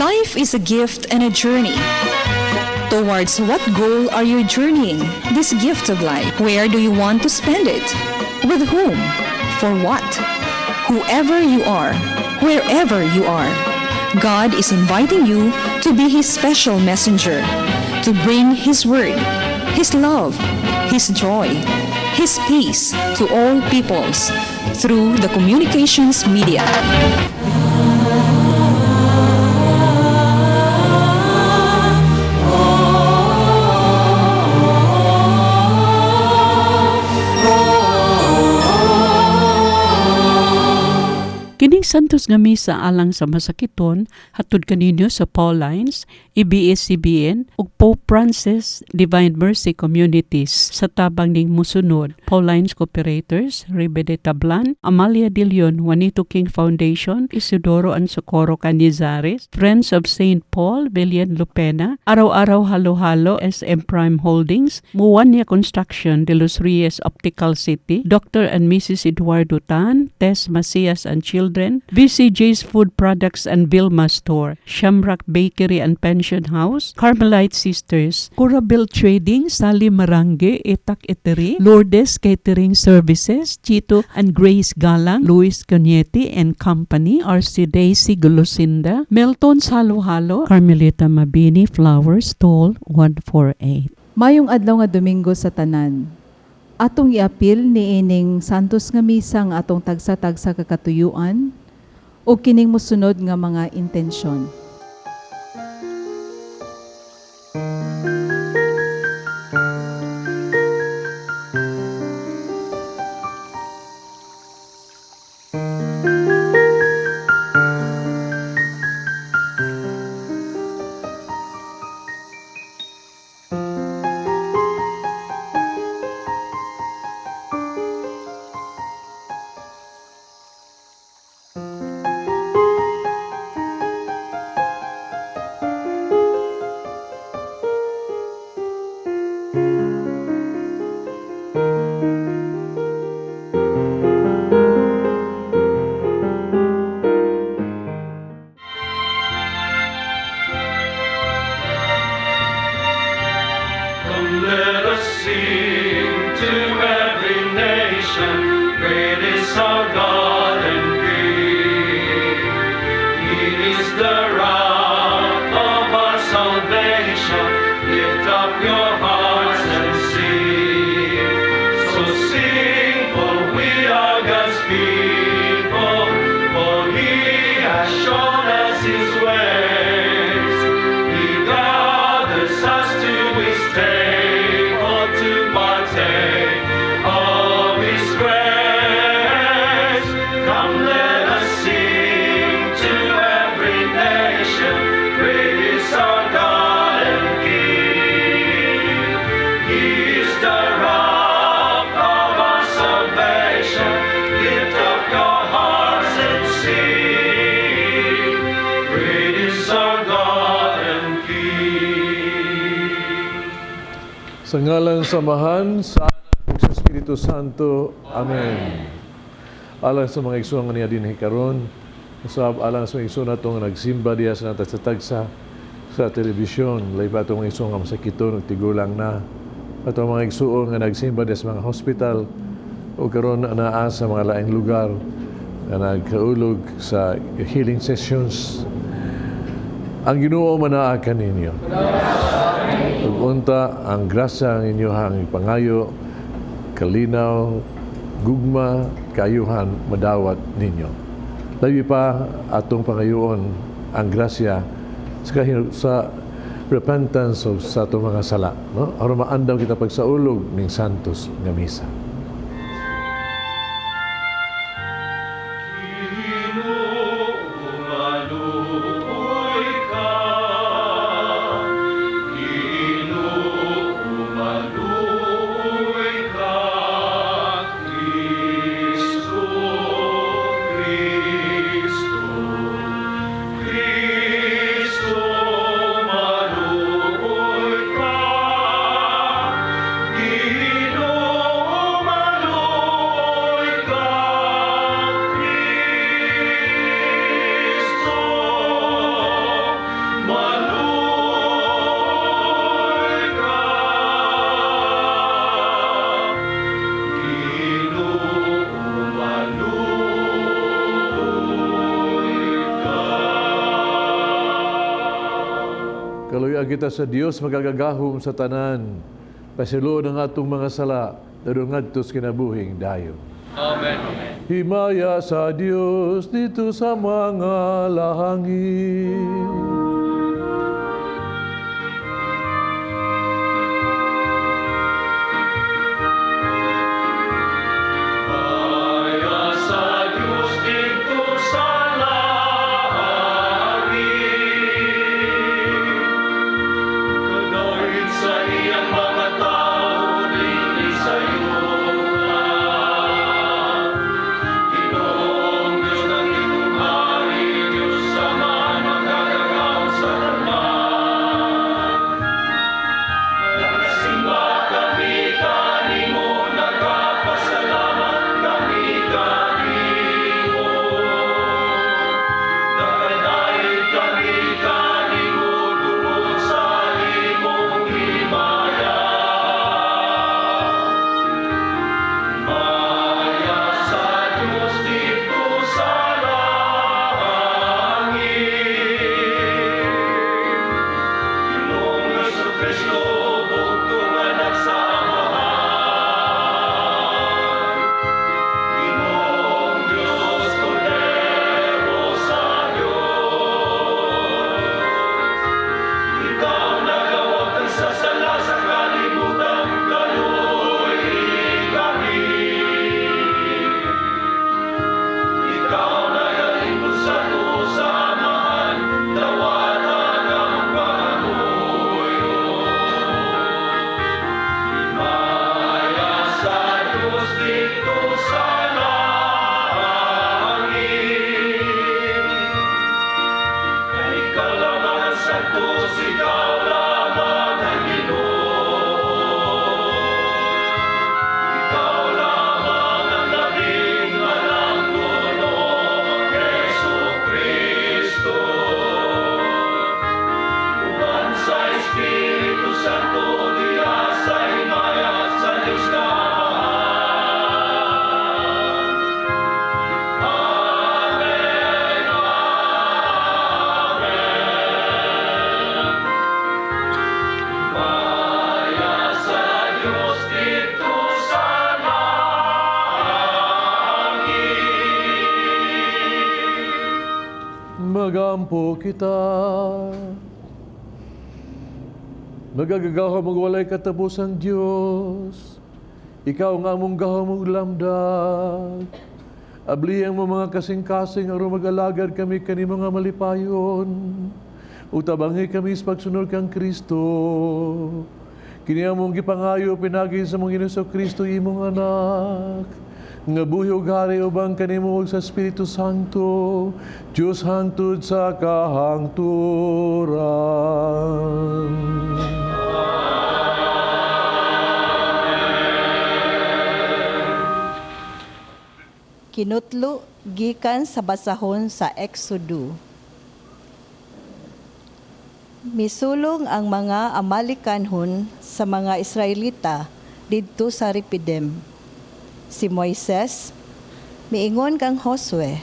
Life is a gift and a journey. Towards what goal are you journeying this gift of life? Where do you want to spend it? With whom? For what? Whoever you are, wherever you are, God is inviting you to be His special messenger, to bring His word, His love, His joy, His peace to all peoples through the communications media. Kining Santos nga misa alang sa masakiton hatod kaninyo sa Paulines, ABS-CBN ug Pope Francis Divine Mercy Communities sa tabang ning musunod: Paulines Cooperators, Ribe de Tablan, Amalia de Leon, Juanito King Foundation, Isidoro and Socorro Canizares, Friends of St. Paul, Villian Lupena, Araw-Araw Halo-Halo, SM Prime Holdings, Muwania Construction, De Los Reyes Optical City, Dr. and Mrs. Eduardo Tan, Tess Macias and Children, VCJ's Food Products and Vilma Store, Shamrock Bakery and Pension House, Carmelite Sisters, Corabel Trading, Sally Marange, Etak Etery, Lourdes Catering Services, Chito and Grace Galang, Luis Cañete and Company, RC Daisy Gulusinda, Melton Salo-Halo, Carmelita Mabini Flowers, Stall 148. Mayong adlaw nga Domingo sa tanan. Atong iapil niining Santos nga Misa ang atong tagsa-tagsa ka katuyuan o kining mosunod nga mga intensyon. Come, let us sing to every nation, great is our God and King. He is the rock of our salvation. Lift up your hearts and sing. So sing, for we are God's people, for He has shown us His ways. He gathers us to His table to partake of His grace. Come, let us sing to every nation, great is our God and King. He is the rock of our salvation. Lift up your hearts and sing. Great is our God and King. Sa ngalan sa Amahan, sa Anak, ug sa Espiritu Santo. Amen. Alang sa mga igsoon nga niya dinhi karon, usab alang sa mga igsoon nato nga nagsimba diha sa tagsa-tagsa sa telebisyon, lahi pa atong mga igsoon nga masakiton ug tigulang na, atong mga igsoon nga nagsimba diha sa mga hospital o karon naa sa mga laing lugar nga nagkaulog sa healing sessions. Ang Ginoo manaa kaninyo. Ug unta ang grasya ang inyong pangayo, kalinaw, gugma, kaayuhan madawat ninyo. Labi pa atong pangayoon ang grasya sa repentance of sa atong mga sala, no? Aron maandam kita pagsaulog ning Santos nga misa. Ginoo, maluoy ka. Ginoo, maluoy ka. Kristo, Kristo, Kristo, maluoy ka. Ginoo, Kaluoy kita sa Dios magagagahom sa tanan. Pasiluon ang atong mga sala, dadong ngadto sa kinabuhing dayon. Amen. Himaya sa Dios dito sa mga lahangin. Himaya sa Diyos dito sa langit. Kadahit sa iyang mga tao dinhi sa yuta. Ginoong Diyos ng hari, Diyos Ama, makagagahom sa tanan. Nagasimba kami kanimo, nagapasalamat kami kanimo. Nagadayeg kami kanimo tungod sa imong himaya. Himaya sa Diyos dito sa langit. Ginoong Hesus Kristo, bugtong anak sa Amahan. Ginoong Diyos, Kordero sa Diyos. Ikaw nagawagtang sa sala sa kalibutan, kaluoyi kami. Ikaw nagalingkod sa tuo sa Amahan, dawata ang among pangamuyo. Himaya sa Diyos dito sa langit. Ikaw lamang ang santos, ikaw lamang ang Ginoo. Ikaw lamang ang labing walang puno, Hesu Kristo. Uban sa Espiritu Santo, diha sa himaya sa Diyos Amahan. Amen, Amen. Himaya sa Diyos dito sa langit. Magampo kita. Magagagahom ug walay katapusang Dios. Ikaw nga among gahom ug lamdag. Ablihan mo mga kasing-kasing aron mag-alagad kami kanimo nga malipayon. Ug tabangi kami sa pagsunod kang Kristo. Kini among gipangayo pinaagi sa among Ginoong Kristo imong anak. Nga buhi ug hari uban kanimo ug sa Espiritu Santo, Dios hangtod sa kahangturan. Kinutlo gikan sa basahon sa Exodo. Misulong ang mga Amalekanhon sa mga Israelita didto sa Rephidim. Si Moises miingon kang Josue,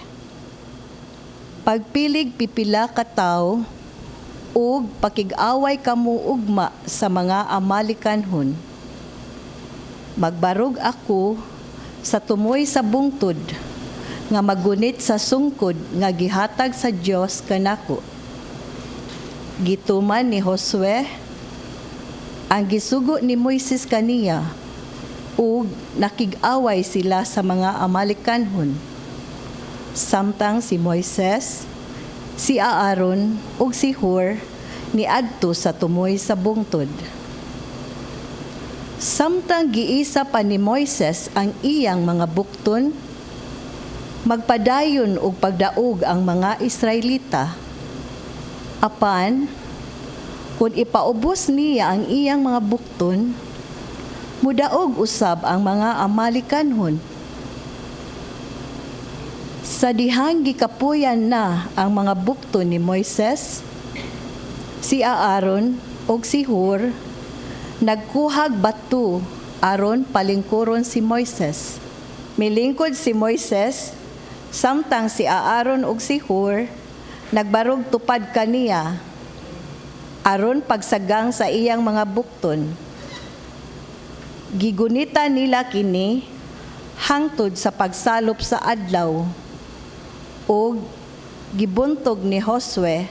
"Pagpilig pipila ka tawo ug pakig-away kamo ugma sa mga Amalekanhon. Magbarog ako sa tumoy sa bungtod nga magunit sa sungkod nga gihatag sa Dios kanako." Gituman ni Josue ang gisugo ni Moises kaniya ug nakig-away sila sa mga Amalekanhon. Samtang si Moises, si Aaron ug si Hur niadto sa tumoy sa bungtod. Samtang giisa pa ni Moises ang iyang mga bukton, magpadayon og pagdaog ang mga Israelita. Apan, kung ipaubos niya ang iyang mga bukton, mudaog usab ang mga Amalekanhon. Sa dihang gikapuyan na ang mga bukton ni Moises, si Aaron ug si Hur nagkuhag bato aron palingkuron si Moises. Milingkod si Moises samtang si Aaron ug si Hur nagbarog tupad kaniya. Aron pagsagang sa iyang mga bukton. Gigunita nila kini hangtod sa pagsalop sa adlaw ug gibuntog ni Josue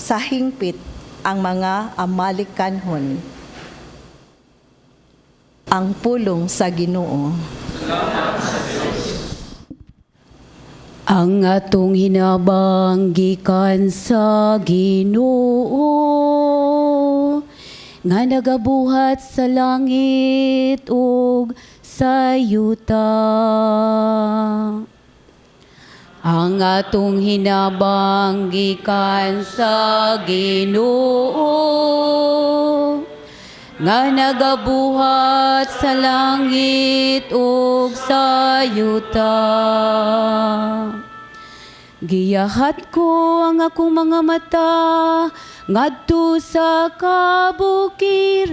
sa hingpit ang mga Amalekanhon. Ang pulong sa Ginoo. Ang atong hinabang gikan sa Ginoo nga nagabuhat sa langit ug sa yuta. Ang atong hinabang gikan sa Ginoo nga nagabuhat sa langit ug sa yuta. Giyahat ko ang akong mga mata ngadto sa kabukiran.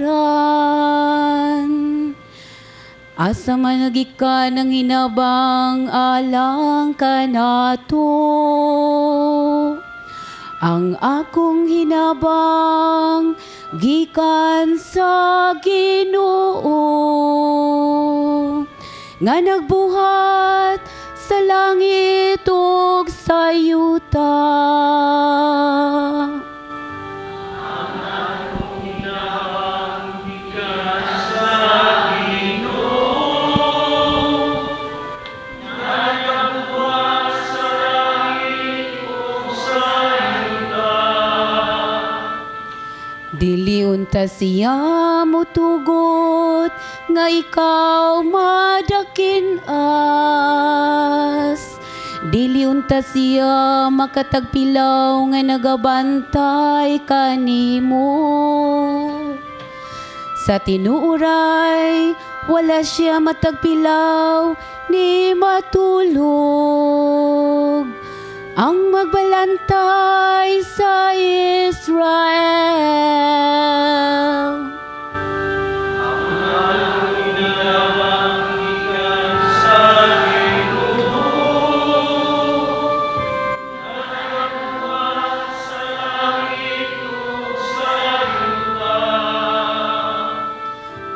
Asa man nagikan ang hinabang alang kanato. Ang akong hinabang gikan sa Ginoo nga nagbuhat sa langit ug sa yuta. Dili unta siya mutugot nga ikaw madakin as. Dili unta siya makatagpilaw nga nagabantay kanimo. Sa tinuuray, wala siya matagpilaw ni matulog. Ang magbalantay sa Israel.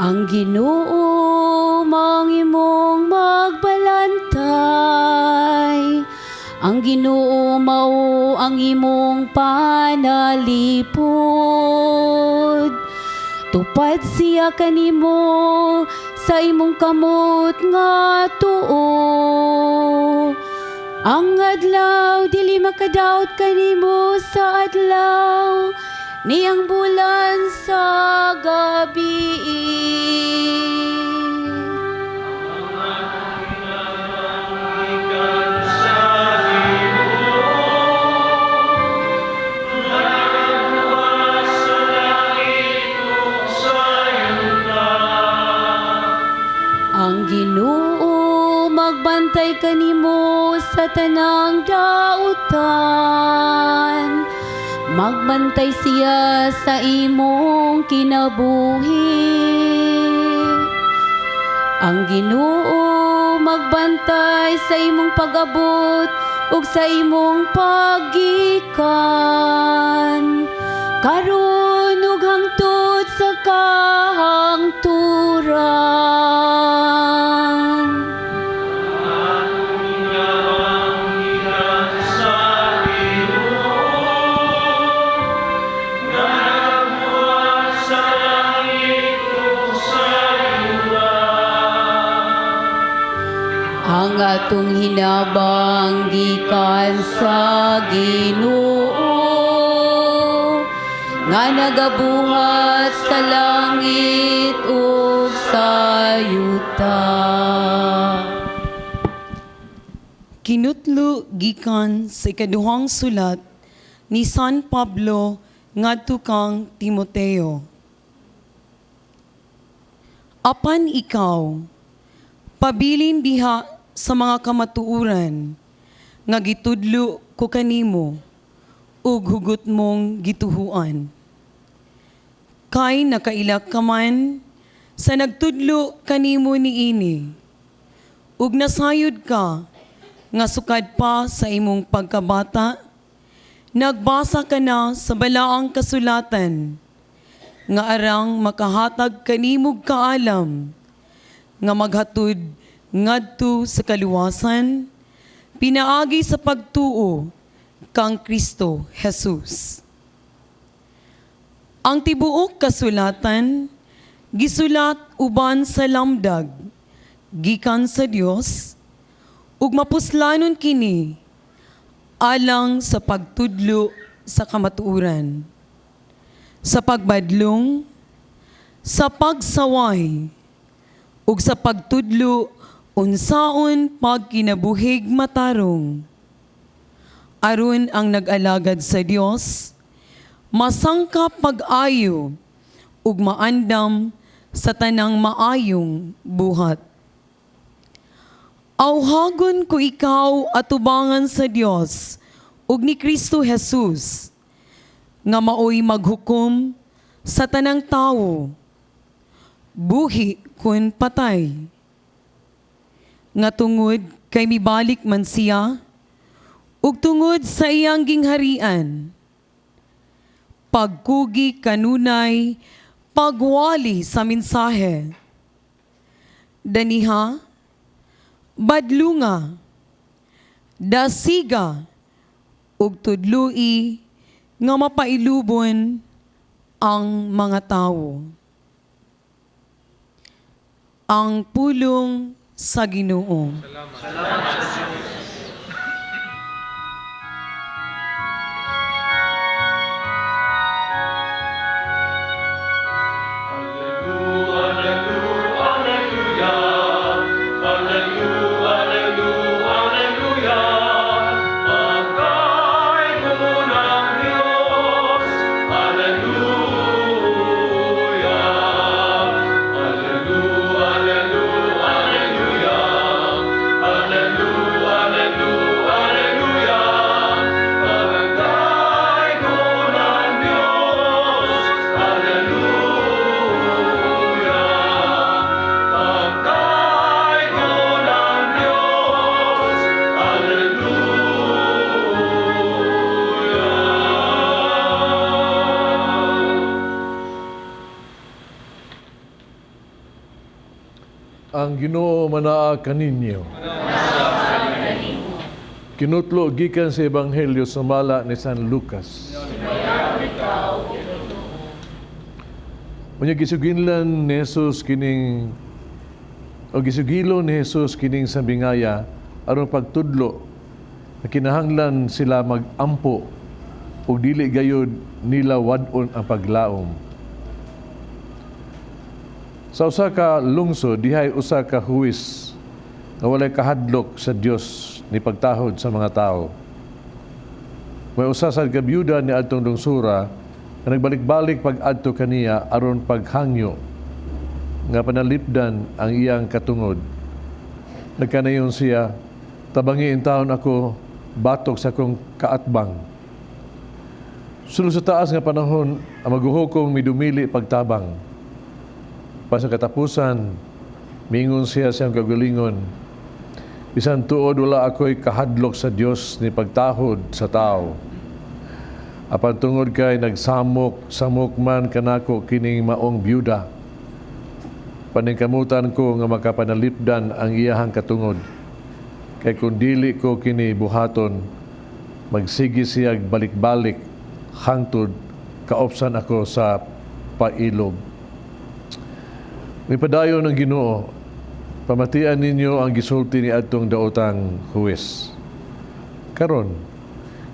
Ang Ginoo maong imong magbalantay. Ang Ginoo mao ang imong panalipod. Tupad siya kanimo sa imong kamot nga tuo. Ang adlaw dili makadaot kanimo sa adlaw, niyang bulan sa gabi. Ang Ginoo magbantay kanimo sa tanang dautan. Magbantay siya sa imong kinabuhi. Ang Ginoo magbantay sa imong pag-abot ug sa imong paggikan. Karon ug hangtod sa kahangturan. Ang atong hinabang gikan sa Ginoo nga nagabuhat sa langit ug sa yuta. Kinutlo gikan sa ikaduhang sulat ni San Pablo ngadto kang Timoteo. Apan ikaw, pabilin diha sa mga kamatuoran nga gitudlo ko kanimo ug hugot mong gituhuan. Kay nakaila ka man sa nagtudlo kanimo niini, ug nasayod ka nga sukad pa sa imong pagkabata, Nagbasa ka na sa balaang kasulatan, nga arang makahatag kanimog kaalam, nga maghatud ngadto sa kaluwasan, pinaagi sa pagtuo kang Kristo Jesus. Ang tibuok kasulatan gisulat uban sa lamdag gikan sa Dios ug mapuslanon kini alang sa pagtudlo sa kamatuoran, sa pagbadlong, sa pagsaway, ug sa pagtudlo unsaon pagkinabuhig matarong, aron ang nag-alagad sa Dios masangkap pag-ayo ug maandam sa tanang maayong buhat. Awhagon ko ikaw atubangan sa Dios ug ni Kristo Jesus nga maoy maghukom sa tanang tawo, buhi kun patay. Nga tungod kay mibalik man siya ug tungod sa iyang gingharian, pagkugi kanunay pagwali sa mensahe. Daniha, badlunga, dasiga, ug tudloi nga mapailubon ang mga tawo. Ang pulong sa Ginoo. Ang Ginoo manaa kaninyo. Kinutlo gikan sa Ebanghelyo sumala ni San Lucas. Unya gisuginlan ni Jesus kining o gisugilon ni Jesus kining sambingaya aron pagtudlo na kinahanglan sila magampo ug dili gayud nila wad-on ang paglaom. Sa usa ka lungsod dihay usa ka huwis nga walay kahadlok sa Dios ni pagtahod sa mga tawo. May usa sad ka byuda ni adtong lungsura nga nagbalik-balik pag-adto kaniya aron paghangyo nga panalipdan ang iyang katungod. Nagkanayon siya, tabangi intawon ako batok sa akong kaatbang. Sulod sa taas nga panahon ang maghuhukom midumili pagtabang. Pa sa katapusan, mingon siya siyang kagalingon. Bisan tuod wala ako'y kahadlok sa Dios ni pagtahod sa tao. Apan tungod kay nagsamok, samok man kanako kining maong byuda. Paningkamutan ko nga makapanalipdan ang iyahang katungod. Kay kung dili ko kini buhaton, magsigi siyag balik-balik hangtod kaopsan ako sa pailob. Mipadayon ng Ginoo, pamatian ninyo ang gisulti ni adtong daotang huwes. Karon,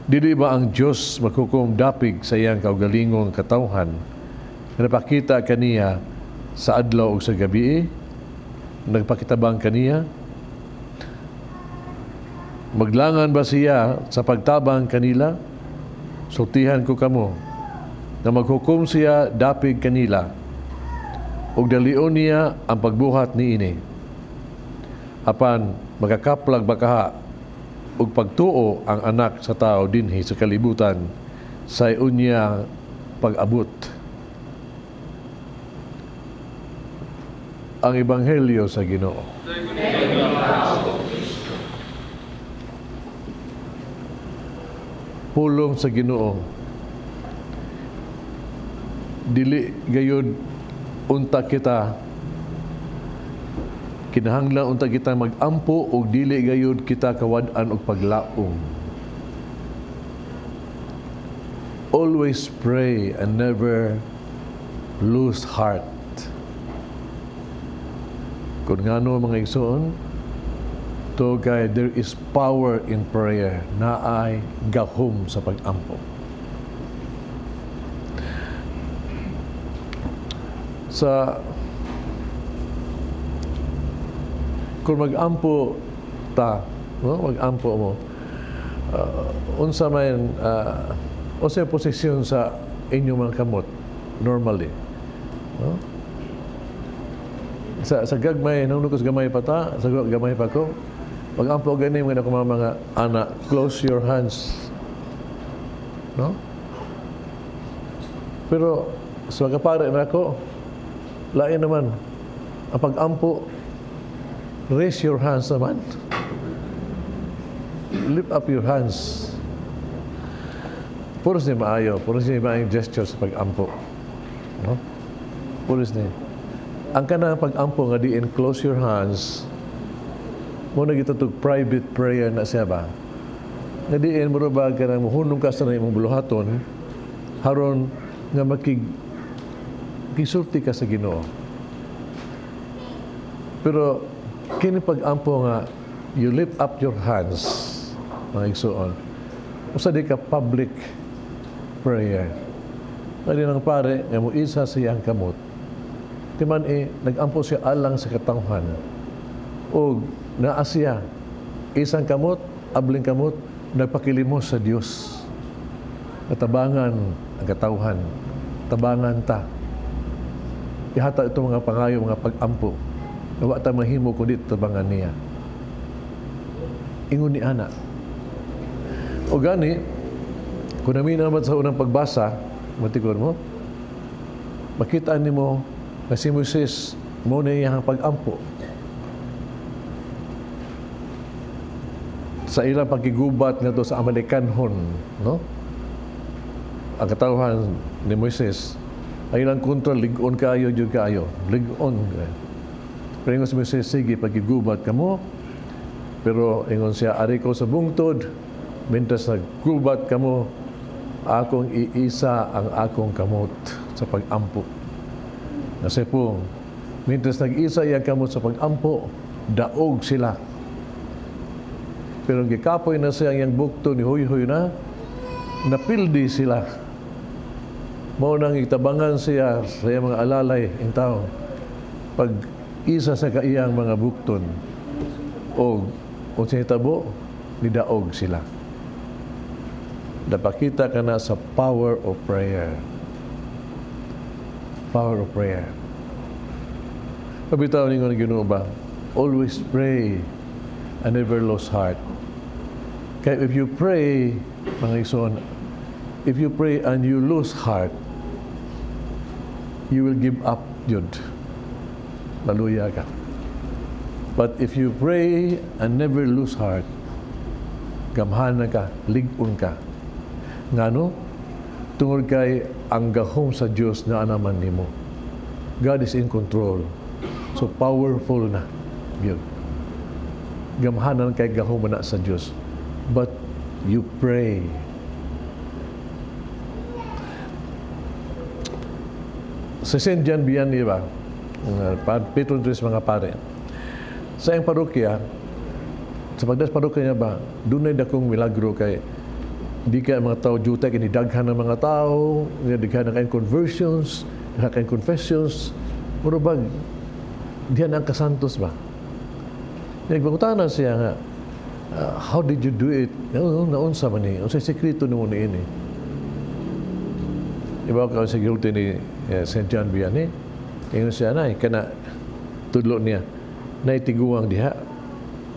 dili ba ang Dios maghukom dapig sa iyang kaugalingong katawhan nga napakita kaniya sa adlaw ug sa gabi, nagpakitabang kaniya? Maglangan ba siya sa pagtabang kanila? Sultihan ko kamo na maghukom siya dapig kanila ug dalion niya ang pagbuhat niini. Apan magakaplag bakaha ug pagtuo ang anak sa tao dinhi sa kalibutan sa unya pag-abot. Ang Ebanghelyo sa Ginoo. Pulong sa Ginoo. Dili gayud unta kita, kinahanglan unta kita magampo og dili gayud kita kawad-an og paglaom. Always pray and never lose heart. Kung ngano, mga igsoon, to kay there is power in prayer, naay gahom sa pag-ampo. Sa kung mag-ampo ta, no? Mag-ampo mo, unsa man unsa posisyon sa inyong mga kamot normally, no? Sa gagmay, nung sa gamay pa ta, sa gamay pa ko, pag-ampo gani mga ako mga anak, close your hands. No? Pero sa kapare na ako, lain naman, ang pag-ampo, raise your hands naman. Lift up your hands. Puros ni maayo, puros ni maayong gesture sa pag-ampo. No? Puros ni. Ang kanang pag-ampo nga diin close your hands, mo na gitutog private prayer na siya ba? Nga diin mo ba kanang muhunong ka sa imong buluhaton, haron nga makig gisulti ka sa Ginoo. Pero kini pag-ampo nga you lift up your hands, mga igsuon, usa di ka public prayer. Kaya ng pare nga mo isa sa iyang kamot. Timan eh, nag-ampo siya alang sa katawhan. O naa siya, isang kamot, abling kamot, nagpakilimos sa Dios. Natabangan ang katawhan, tabangan ta. Ihatag itong mga pangayo, mga pag-ampo. Wa ta mahimo kundi tabangan niya. Ingon ni ana. O gani, kung namin sa unang pagbasa, matikon mo, makita nimo nga si Moises mo na iyang pag-ampo. Sa ilang pagkigubat nga to sa Amalekanhon, no? Ang katawhan ni Moises, ang ilang kontra, lig-on kaayo, jud kaayo. Lig-on kaayo. Pero ingon si Moises, sige, pagkigubat ka mo, pero ingon siya, ari ko sa bungtod, mientras naggubat ka mo, akong iisa ang akong kamot sa pag-ampo. Kasi po, mientras nag-isa iyang kamot sa pag-ampo, daog sila. Pero gikapoy na siya ang iyang bukto ni Huyhoy na, napildi sila. Mao nang itabangan siya sa iyang mga alalay in taon. Pag isa sa kaiyang mga bukton, o kung sinitabo, nidaog sila. Napakita ka na sa power of prayer. Power of prayer. Pabitaw ninyo ng Ginoo ba? Always pray and never lose heart. Kaya if you pray, mga igsoon, if you pray and you lose heart, you will give up, yun. Maluya ka. But if you pray and never lose heart, gamhanan ka, lig-on ka. Ngano? Tungod kay ang gahom sa Dios na naman nimo. God is in control. So powerful na. Yun. Gamhanan kay gahom na sa Dios. But you pray. Sa St. John Vianney ba? Patron tres mga pare. Sa iyang parokya, sa pagdas parokya niya ba, dunay dakong milagro kay di kay mga tao jutay kini daghan ng mga tao, daghan na kayong conversions, daghan kayong confessions, mura bag diyan ang kasantos ba? Nagpangutana siya nga, how did you do it? Naunsa man ni, unsa sekreto nimo niini? Iba ka sa guilty ni St. John Vianney. Ingon siya na, kana tudlo niya, naitiguang diha,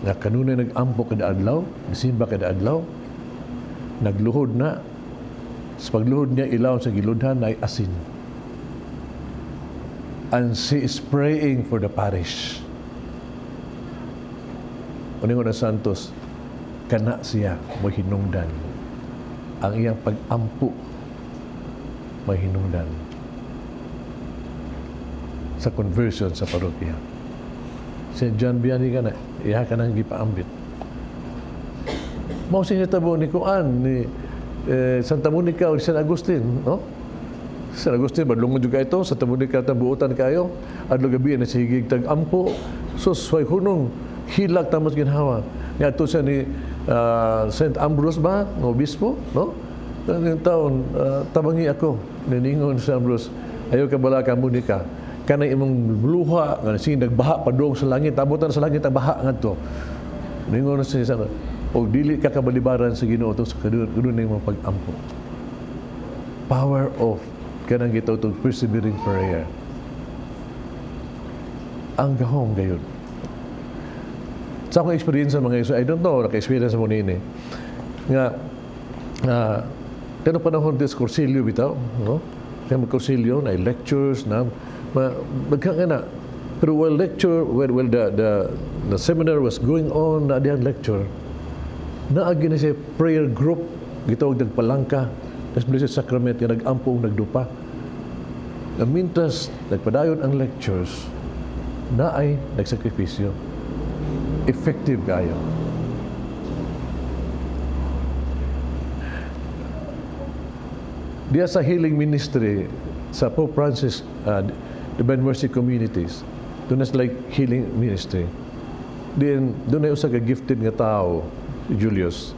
nga kanunay nag-ampo kada adlaw, nisimba kada adlaw, nagluhod na, sa pagluhod niya, ilaw sa giludhan ay asin. And she is praying for the parish. Uningon na Santos, kana siya mo hinungdan Ang iyang pag-ampo may hinungdan sa conversion sa parokya. Si John Vianney ka na, iya ka nang gipaambit. Mao siya tabo ni Kuan, ni Santa Monica o San Agustin, no? San Agustin, badlungon juga ito, Santa Monica, buutan kayo, adlaw gabi na sigig tag-ampo, sus, way hunong, hilak tamos ginhawa. Nga ito siya ni Saint Ambrose ba, ng obispo, no? Ang taon, tabangi ako, niningon sa Ambrose, ayaw ka bala ka Monica, kanang imong luha, nga sige nagbaha padung sa langit, abutan sa langit ang baha ngadto. Ningon siya sa og dili ka kabalibaran sa Ginoo sa kadunay imong pag-ampo. Power of kanang gitawag persevering prayer. Ang gahom gayud. Sa akong experience sa mga iso, I don't know, naka-experience mo nini. Nga, kano panahon des Cursillo bitaw, no? Kaya mag-Cursillo, na lectures, na magkanga na. Pero while lecture, while the seminar was going on, na diyang lecture, naagi na siya prayer group, gitawag nagpalangka, tas Blessed Sacrament, nga nag-ampo nagdupa. Na mintras nagpadayon ang lectures, na ay nagsakripisyo. Effective kayo. Diya sa healing ministry sa Pope Francis Divine Mercy Communities, doon is like healing ministry. Then doon ay usa ka gifted nga tao, si Julius.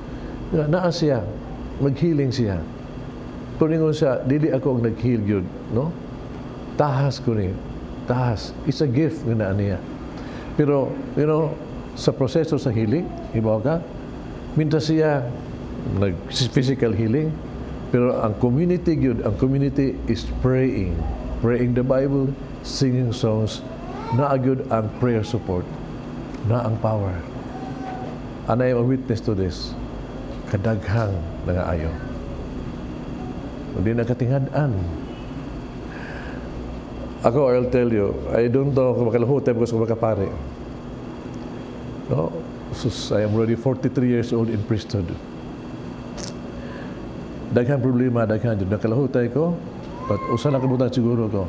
Nga naa siya, mag-healing siya. Pero ningon siya, dili ako ang nag-heal gyud, no? Tahas ko ni, tahas. It's a gift nga naa niya. Pero, you know, sa proseso sa healing, ibaw ka, minta siya nag-physical healing, pero ang community gyud, ang community is praying. Praying the Bible, singing songs, naa gyud ang prayer support, na ang power. And I am a witness to this. Kadaghang nangaayo. Hindi nakatingad-an. Ako, I'll tell you, I don't know kung makalahutay because kung makapare. No? Sus, I am already 43 years old in priesthood. Daghang problema, daghang dyan. Nakalahutay ko, but usa lang kabutan siguro ko.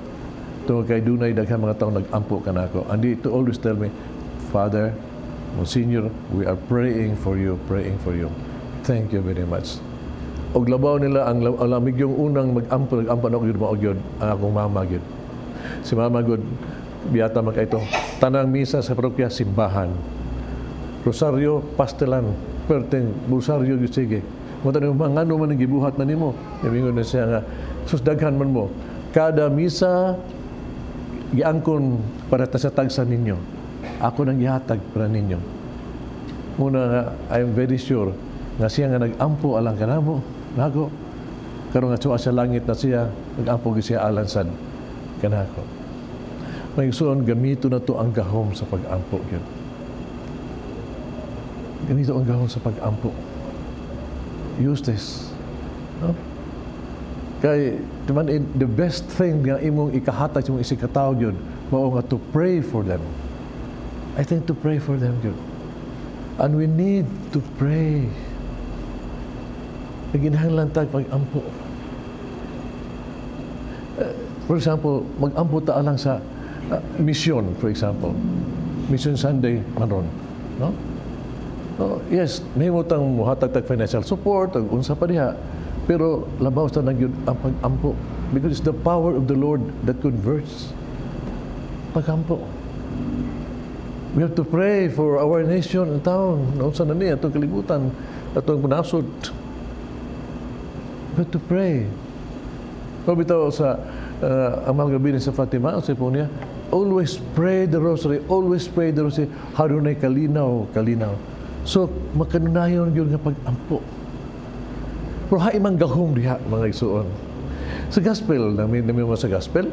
Tungod kay dunay daghang mga taong nag-ampo ka na ako. And they to always tell me, Father, Monsignor, we are praying for you, praying for you. Thank you very much. Og labaw nila ang lamig yung unang mag-ampo, nag-ampo na ako yun, mao gyud, ang akong mama gyud. Si mama gyud, biyata man kay ito. Tanang misa sa parokya, simbahan. Rosario, pastelan, perteng, rosario gyud sige. Mo tanong mga ngano man ang gibuhat na nimo. Ingon na siya nga, sus daghan man mo. Kada misa giangkon para ta sa tagsa ninyo. Ako nang gihatag para ninyo. Muna nga, I am very sure nga siya nga nag-ampo alang kanamo. Nako. Karon nga tuwa sa langit na siya, nag-ampo gyud siya alang sad kanako. May igsoon, gamito na to ang gahom sa pag-ampo gyud. Gamito ang gahom sa pag-ampo. Use this. No? Kay, man, the best thing nga imong ikahatag sa imong isikataw gyud, mao nga to pray for them. I think to pray for them gyud. And we need to pray. Naginahanglan tag pag-ampo. For example, mag-ampo ta lang sa mission, for example. Mission Sunday maron, no? Oh, yes, mahimo tang muhatag tag financial support, ug unsa pa diha. Pero labaw sa nagyud ang pag-ampo because it's the power of the Lord that converts. Pag-ampo. We have to pray for our nation and town. Unsa na niya atong kalibutan, atong nasod. We have to pray. Pero bitaw sa ang mahal gabi sa Fatima, sa po niya, always pray the rosary, always pray the rosary. Harunay kalinaw, kalinaw. So, makanunayon yun nga pag-ampo. Pero haimang gahom diha, mga igsuon. Sa gospel, namin mo sa gospel,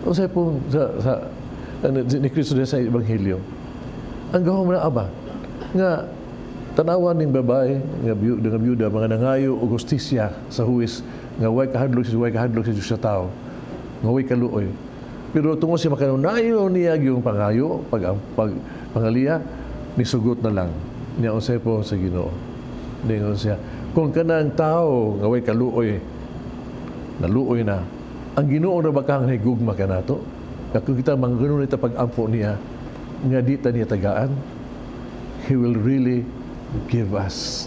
o sa po, sa ni Kristo diha sa Ebanghelyo, ang gahom na aba, nga tanawan ning babae, nga byuda, mga nangayo og hustisya sa huwis, nga way kahadlok si Diyos sa tao, nga way kaluoy. Pero tungod siya makanunayon niya yung pangayo, pangaliya, nisugot na lang. Niya unsay po sa Ginoo. Ningon siya, Kung kanang tao nga way kaluoy, naluoy na, ang Ginoo na ba kang higugma kanato? Nga kung kita mangganon ita pag-ampo niya, nga di ta niya tagaan, He will really give us.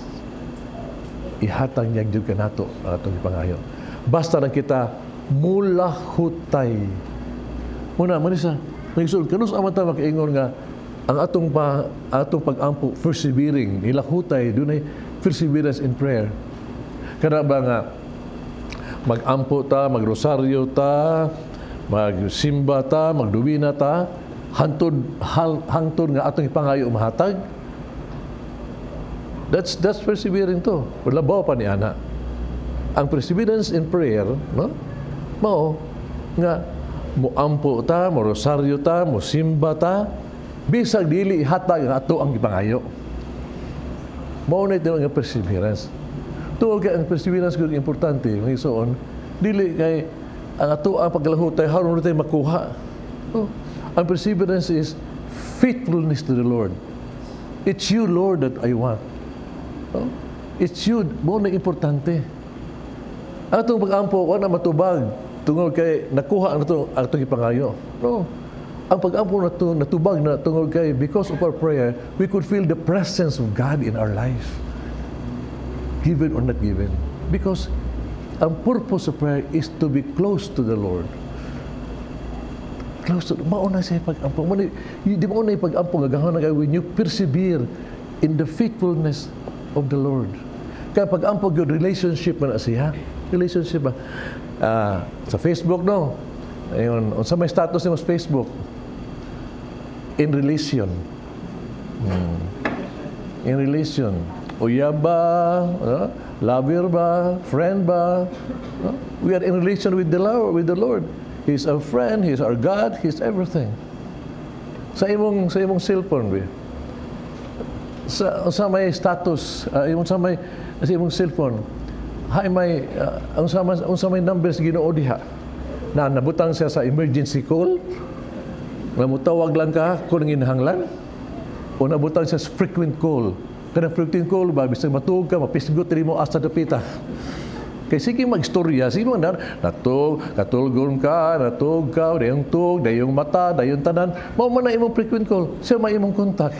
Ihatag niya gyud kanato ang atong ipangayo. Basta lang kita mulahutay. Muna, manisa, mga kanus aman ta makaingon nga ang atong pag-ampo persevering, nilahutay, dunay perseverance in prayer. Kana ba nga mag-ampo ta, magrosaryo ta, magsimba ta, magduwina ta, hangtod nga atong ipangayo mahatag? That's persevering to. Labaw pa ni ana. Ang perseverance in prayer, no? Mao nga muampo ta, mo rosaryo ta, mo simba ta, bisag dili ihatag ang ato ang gipangayo. Mao na ito nga perseverance. Tungod kay ang perseverance gyud importante, mga igsoon, dili kay ang ato ang paglahutay haron tayo makuha. No? Ang perseverance is faithfulness to the Lord. It's you, Lord, that I want. No? It's you, mao na importante. Ang atong pag-ampo, wala matubag tungod kay nakuha ang ato ang atong ipangayo. No. Ang pag-ampo nato natubag na tungod kay because of our prayer, we could feel the presence of God in our life. Given or not given. Because ang purpose of prayer is to be close to the Lord. Close to, mao na siya pag-ampo. Mao na, di mao na pag-ampo nga gahon na kayo when you persevere in the faithfulness of the Lord. Kaya pag-ampo gyud relationship man na siya. Relationship ba? Sa Facebook, no? Ayun, unsa may status nimo sa Facebook? In relation. In relation. Uyab ba? No? Lover ba? Friend ba? No? We are in relation with the Lord, with the Lord. He's our friend, He's our God, He's everything. Sa imong cellphone, be. Sa may status, imong sa imong cellphone, hay may ang sa may numbers Ginoo diha. Na nabutang siya sa emergency call. Nga mutawag lang ka kung nanginahanglan. O nabutang siya sa frequent call. Kanang frequent call ba, bisag matuog ka, mapisgot rin mo asa dapita. Kay sige magstorya, sige mo na, natug, katulgon ka, natug ka, dayong tug, dayong mata, dayong tanan, mao man na imong frequent call, siya may imong contact.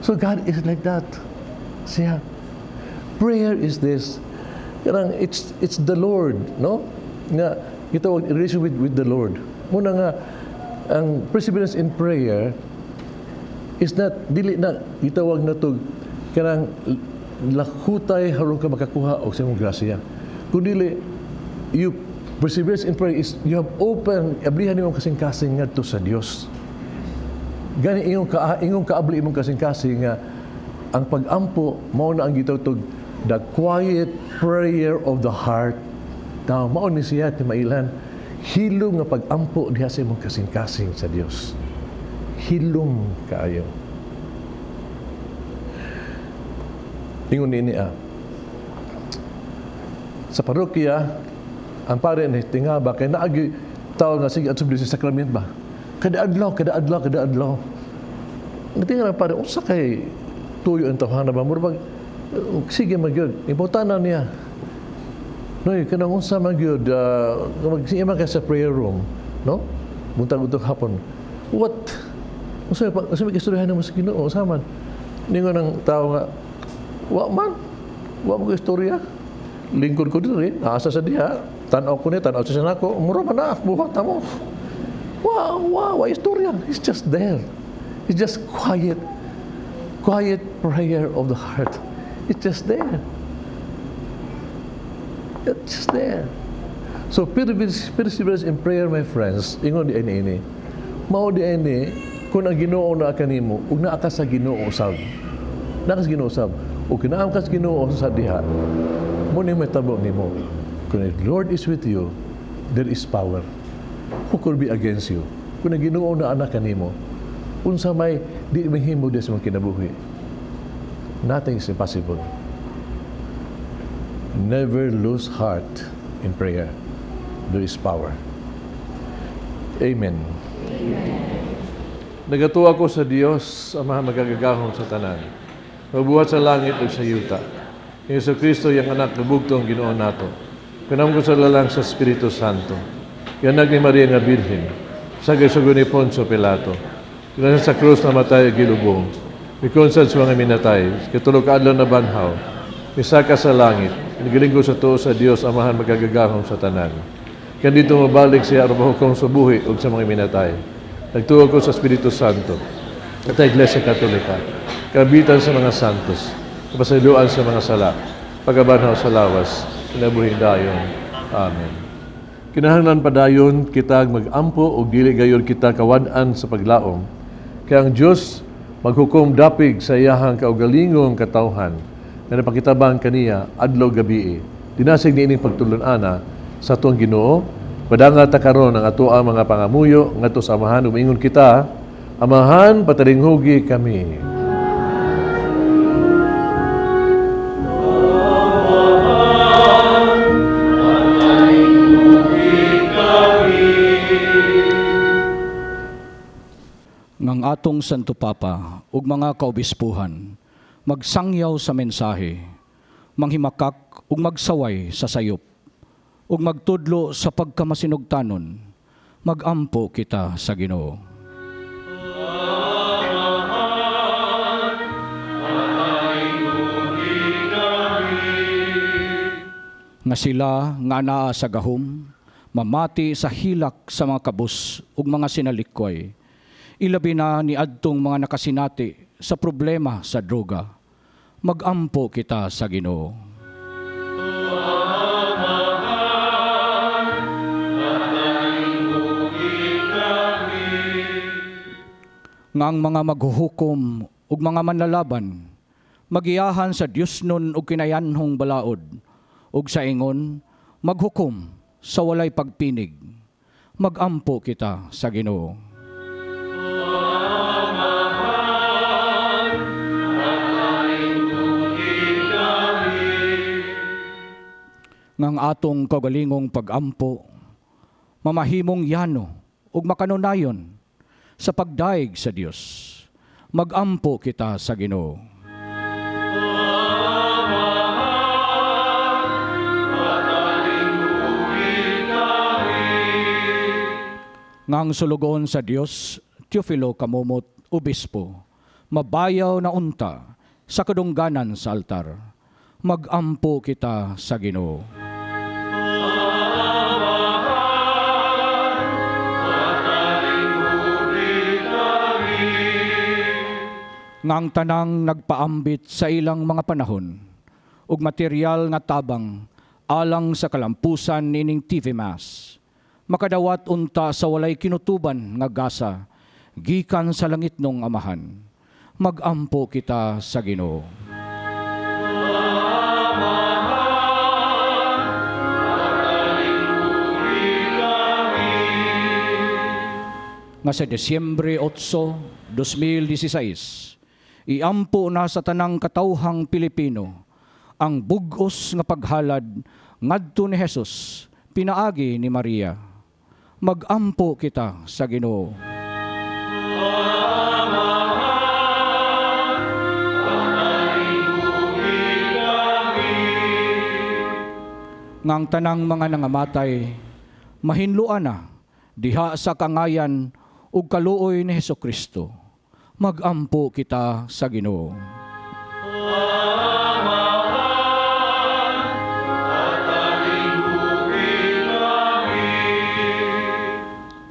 So God is like that. Siya. Prayer is this. Kanang it's the Lord, no? Nga gitawag relation with the Lord. Muna nga ang perseverance in prayer is not dili na gitawag na to kanang lahutay haron ka makakuha og sa imong grasya. Kundi you perseverance in prayer is you have open ablihan nimong kasing-kasing ngadto sa Dios. Gani ingong kaabli imong kasing-kasing nga ang pag-ampo mao na ang gitawag the quiet prayer of the heart. Now, mao ni siya ti mailan hilom nga pag-ampo diha sa imong kasing-kasing sa Dios. Hilom kaayo. Ingon niini ah. Sa parokya, ang pare ni tingaba kay naagi tao nga sige at sa sakrament ba. Kada adlaw, kada adlaw, kada adlaw. Natingala pare unsa kay tuyo ang tawhana ba mura bag sige man gyud importante niya. Noy kanang unsa man gyud magsiima ka sa prayer room, no? Buntag udto hapon. What unsa pa unsa may istoryahan mo sa Ginoo unsa man? Ningon ang tao nga wa man. Wa mo istorya. Lingkod ko diri, naasa sa diha, tan-aw ko ni, tan-aw sa nako, mura man na buhat mo. Wow, istorya. It's just there. It's just quiet. Quiet prayer of the heart. It's just there. It's just there. So, perseverance in prayer, my friends, ingon di ini ini. Mao di ini, kung ang Ginoo na kanimo, ug naa ka sa Ginoo usab. Naa ka sa Ginoo usab. Ug kinaam ka sa Ginoo sa diha, mo ni may tabo nimo. Kung the Lord is with you, there is power. Who could be against you? Kung ang Ginoo na anak kanimo, unsa may di mahimo di sa mga kinabuhi. Nothing is impossible. Never lose heart in prayer. There is power. Amen. Amen. Nagatuwa ko sa Dios, Amahan magagagahom sa tanan. Mabuhat sa langit ug sa yuta. Ni Jesu Kristo iyang anak nga bugtong Ginoo nato. Kanam ko sa lalang sa Espiritu Santo. Yanag ni Maria nga Birhen. Sa gisugo ni Poncio Pilato. Kinasa sa krus namatay ug gilubong. Mikonsad sa mga minatay. Katulo ka adlaw na banhaw. Misaka sa langit. Nagilingkod sa tuo sa Dios Amahan magagagahom sa tanan. Kan dito mabalik siya aron mahukom sa buhi ug sa mga minatay. Nagtuo ko sa Espiritu Santo at sa Iglesia Katolika, kabitan sa mga santos, kapasayloan sa mga sala, pagkabanhaw sa lawas, kinabuhing dayon. Amen. Kinahanglan padayon kita mag-ampo o dili gayon kita kawad-an sa paglaom. Kay ang Dios maghukom dapig sa iyahang kaugalingong katawhan nga napakitabang kaniya adlaw gabii. Dinasig niining pagtulon-ana sa atong Ginoo, padanga ta karon ang atoang mga pangamuyo ngadto sa Amahan. Umingon kita, Amahan, patalinghugi kami. Ngang atong Santo Papa ug mga kaobispuhan magsangyaw sa mensahe, manghimakak ug magsaway sa sayop, ug magtudlo sa pagkamasinugtanon, magampo kita sa Ginoo. Nga sila nga naa sa gahom, mamati sa hilak sa mga kabus ug mga sinalikway, ilabi na ni adtong mga nakasinati sa problema sa droga. Magampo kita sa Ginoo. Nga ang mga maghuhukom ug mga manlalaban magiyahan sa Dios nun ug kinayanhong balaod, ug sa ingon maghukom sa walay pagpinig. Magampo kita sa Ginoo. Ngang atong kaugalingong pagampo mamahimong yano ug makanunayon sa pagdaig sa Dios. Magampo kita sa Ginoo. Ngang sulugoon sa Dios, Teofilo Camomot, Obispo, mabayaw na unta sa kadungganan sa altar. Magampo kita sa Ginoo. Ngang tanang nagpaambit sa ilang mga panahon ug material nga tabang alang sa kalampusan nining TV Mass, makadawat unta sa walay kinutuban nga gasa gikan sa langitnong Amahan. Magampo kita sa Ginoo. Nga sa Desyembre 8, 2016, iampo na sa tanang katawhang Pilipino ang bug-os nga paghalad ngadto ni Jesus pinaagi ni Maria. Magampo kita sa Ginoo. Ngang tanang mga nangamatay mahinloan na diha sa kangayan ug kaluoy ni Hesukristo. Magampo kita sa Ginoo.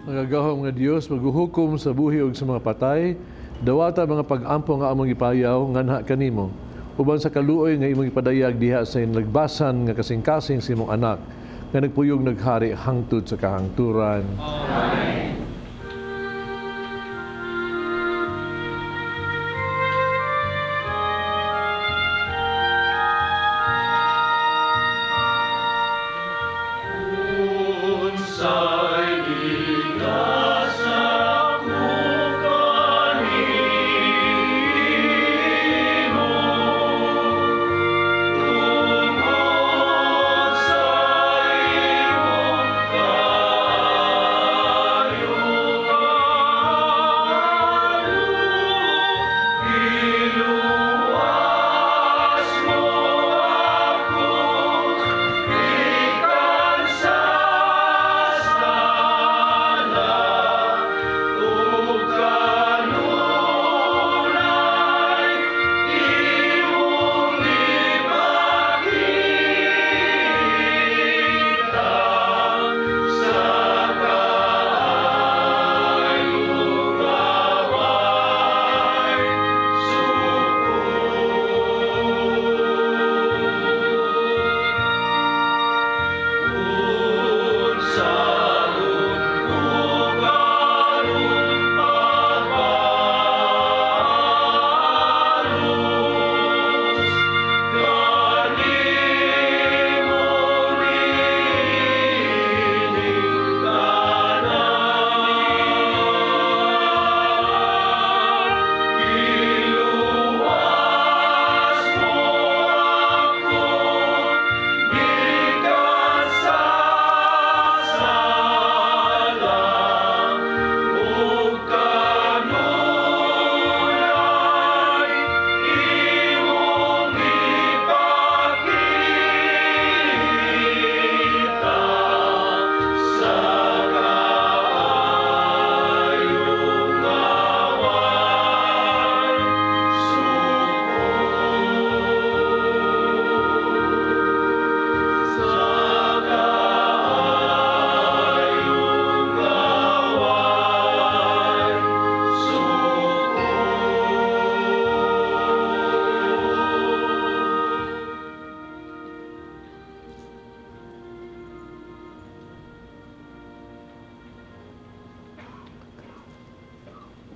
Nagagahom nga Dios maghuhukom sa buhi ug sa mga patay, dawata mga pag-ampo nga among gipayaw nganha kanimo, uban sa kaluoy nga imong ipadayag diha sa nagbasan nga kasing-kasing sa imong anak nga nagpuyog naghari hangtod sa kahangturan. Amen.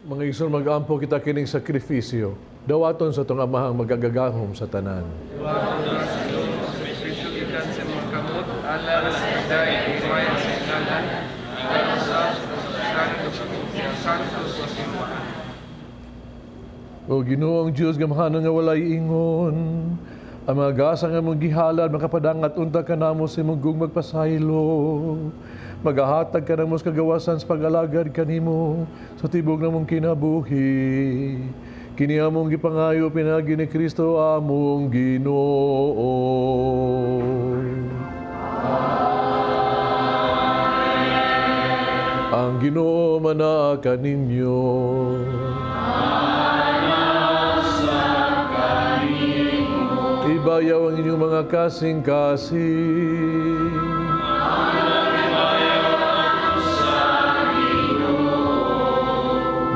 Mga igsoon, mag-ampo kita kining sakripisyo. Dawaton sa atong Amahang magagagahom sa tanan. Sakripisyo gikan sa imong kamot, alang sa hidayat ug himaya sa ngalan, sa sa Santo sa simbahan. O Ginoong Diyos, gamhanan nga walay ingon. Ang mga gasa nga mong gihalad, makapadangat unta ka namo sa imong gugmag magpasaylo. Magahatag ka namo sa kagawasan sa pag-alagad kanimo sa tibok namong kinabuhi. Kini among gipangayo pinaagi ni Kristo among Ginoo. Ang Ginoo manaa kaninyo. Ibayaw ang inyong mga kasing-kasing.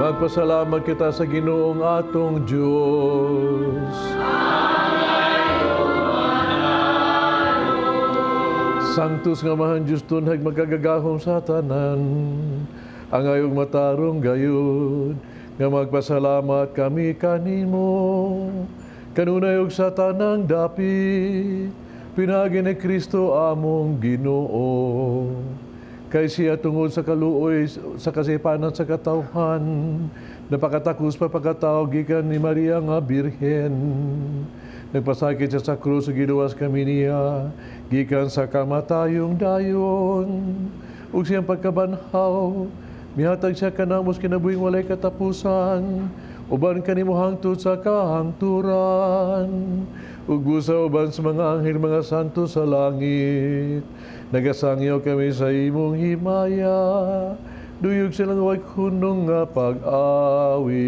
Magpasalamat kita sa Ginoong atong Diyos. Sanctus nga mahan Diyos tunhag magkagagahom sa tanan. Ang ayong matarong gayud, nga magpasalamat kami kanimo. Kanunay og sa tanang dapit, pinaagi ni Kristo among Ginoo. Kay siya tungod sa kaluoy sa kasipanan sa katawhan, napakatakos pa pagkatao gikan ni Maria nga Birhen. Nagpasakit siya sa krus ug giluwas kami niya gikan sa kamatayong dayon. Ug siyang pagkabanhaw, mihatag siya kanamos kinabuhing walay katapusan, uban kanimo hangtod sa kahangturan. Ug busa uban sa mga anghel, mga santo sa langit, nagasangyaw kami sa imong himaya, duyog silang way hunong nga pag-awi.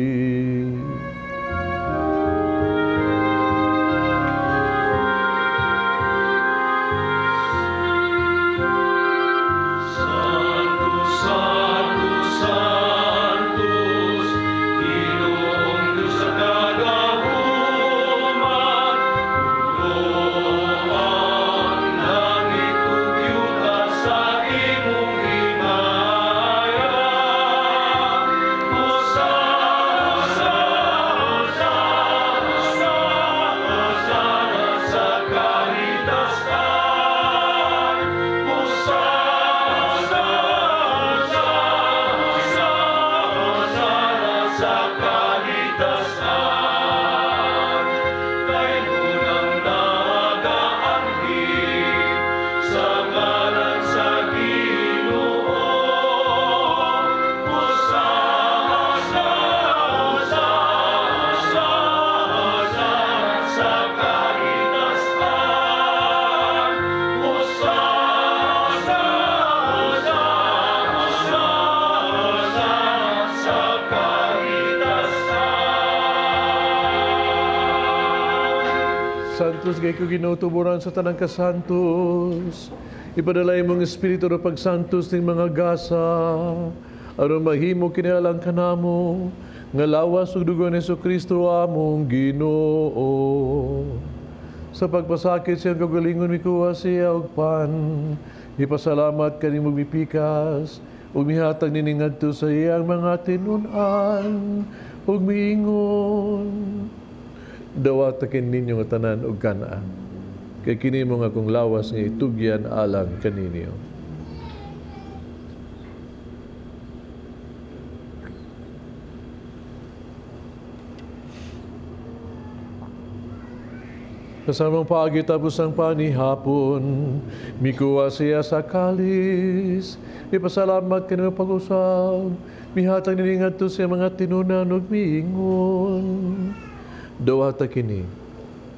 Sanctus, Sanctus, Sanctus, Ginoong Diyos sa kagahuman, puno ang langit ug yuta sa imong himaya. Hosana, Hosana, Hosana sa kahitasan. Hosana, Hosana, Hosana sa kahitasan. Kay unang nagaanhi sa ngalan sa Ginoo. Hosana, Hosana, Hosana sa kahitasan. Hosana, Hosana, Hosana sa kahitasan. Santos kay ko Ginoo tuboran sa tanang kasantos. Ipadala imong espiritu ro pagsantos ning mga gasa. Aron mahimo kini alang kanamo nga lawas ug dugo ni Kristo among Ginoo. Sa pagpasakit siyang kagalingon mikuha siya og pan. Ipasalamat kanimo mipikas ug mihatag niini ngadto sa iyang mga tinun-an ug miingon. Dawata kini ninyo nga tanan og kan-a. Kay kini mao ang akong lawas nga itugyan alang kaninyo. Kasamang paagi tapos ang panihapon, mikuha siya sa kalis, ipasalamat kanimo pag-usab, mihatag niini ngadto sa mga tinun-an ug miingon. Dawata kini,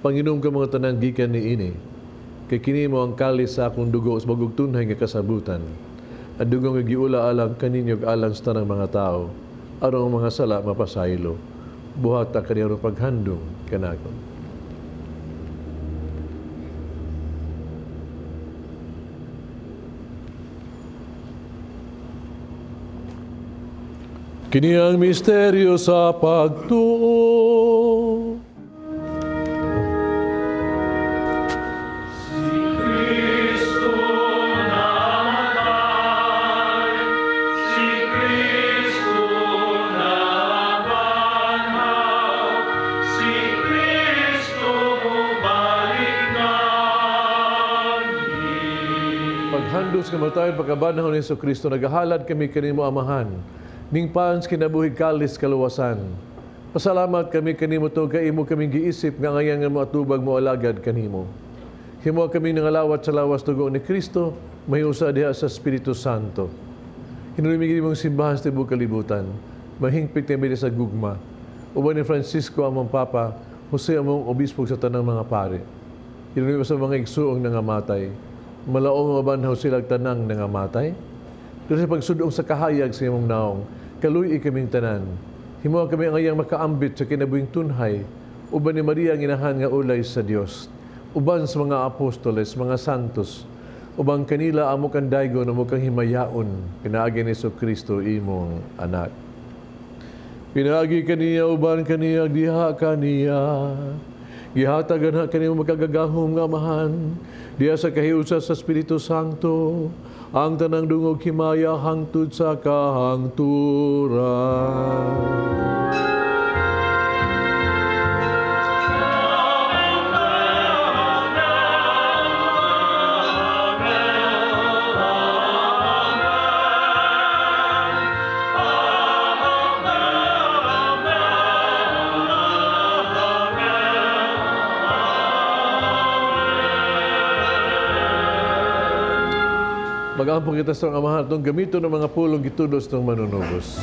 panginom ka mga tanan gikan niini, kay kini mao ang kalis sa akong dugo sa bag-ong tunhay nga kasabutan. Ang dugo nga giula alang kaninyo ug alang sa tanang mga tao, aron ang mga sala mapasaylo. Buhata kani aron paghandong kanako. Kini ang misteryo sa pagtuo. Si Kristo namatay, si Kristo nabuhay. Paghandus kamatayon pagkabanhaw ni Kristo, nagahalad kami kanimo Amahan, ning pans kinabuhi kalis kaluwasan. Pasalamat kami kanimo tungod kay imo kaming giisip nga ngayan nga moatubag mo alagad kanimo. Himo kami nangalawat sa lawas dugo ni Kristo, mahiusa diha sa Espiritu Santo. Hinulumigin imong simbahan sa tibuok kalibutan, mahingpit kami sa gugma. Uban ni Francisco among Papa, Jose among Obispo sa tanang mga pare. Hinulumigin sa mga igsuong nangamatay, malaong mabanhaw sila tanang nangamatay. Pero sa pagsudong sa kahayag sa imong naong, kaluy kaming tanan. Himo kami ang iyang makaambit sa kinabuhing tunhay, uban ni Maria ang inahan nga ulay sa Dios, uban sa mga apostoles, mga santos, ubang kanila amo kang daygon, amo kang himayaon, pinaagi ni Kristo imong anak. Pinaagi kaniya, uban kaniya, diha kaniya, gihatagan ha kanimo makagagahom nga Amahan, diha sa kahiusa sa Espiritu Santo, ang tanang dungog himaya hangtod sa kahangturan. Mag-ampo kita sa Amahan atong gamiton ng mga pulong gitudos ng manunubos.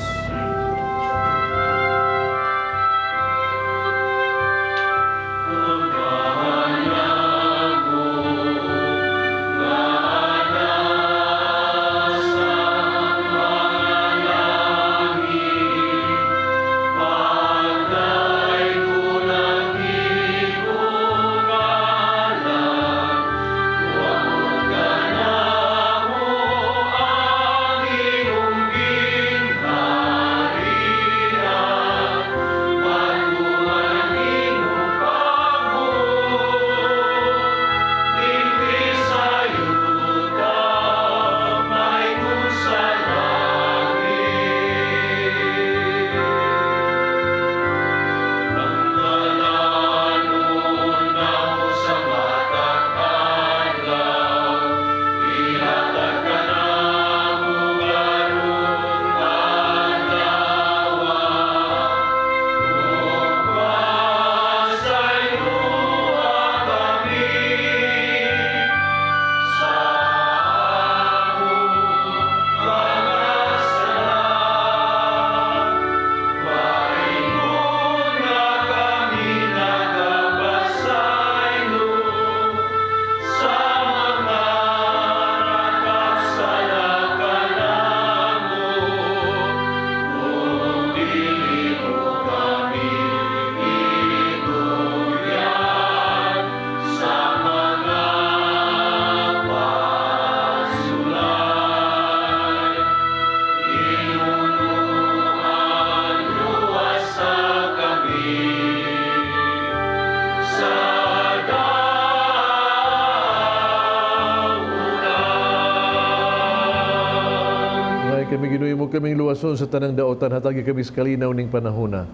Kaming luwason sa tanang daotan, hatagi kami sa kalinaw ning panahona.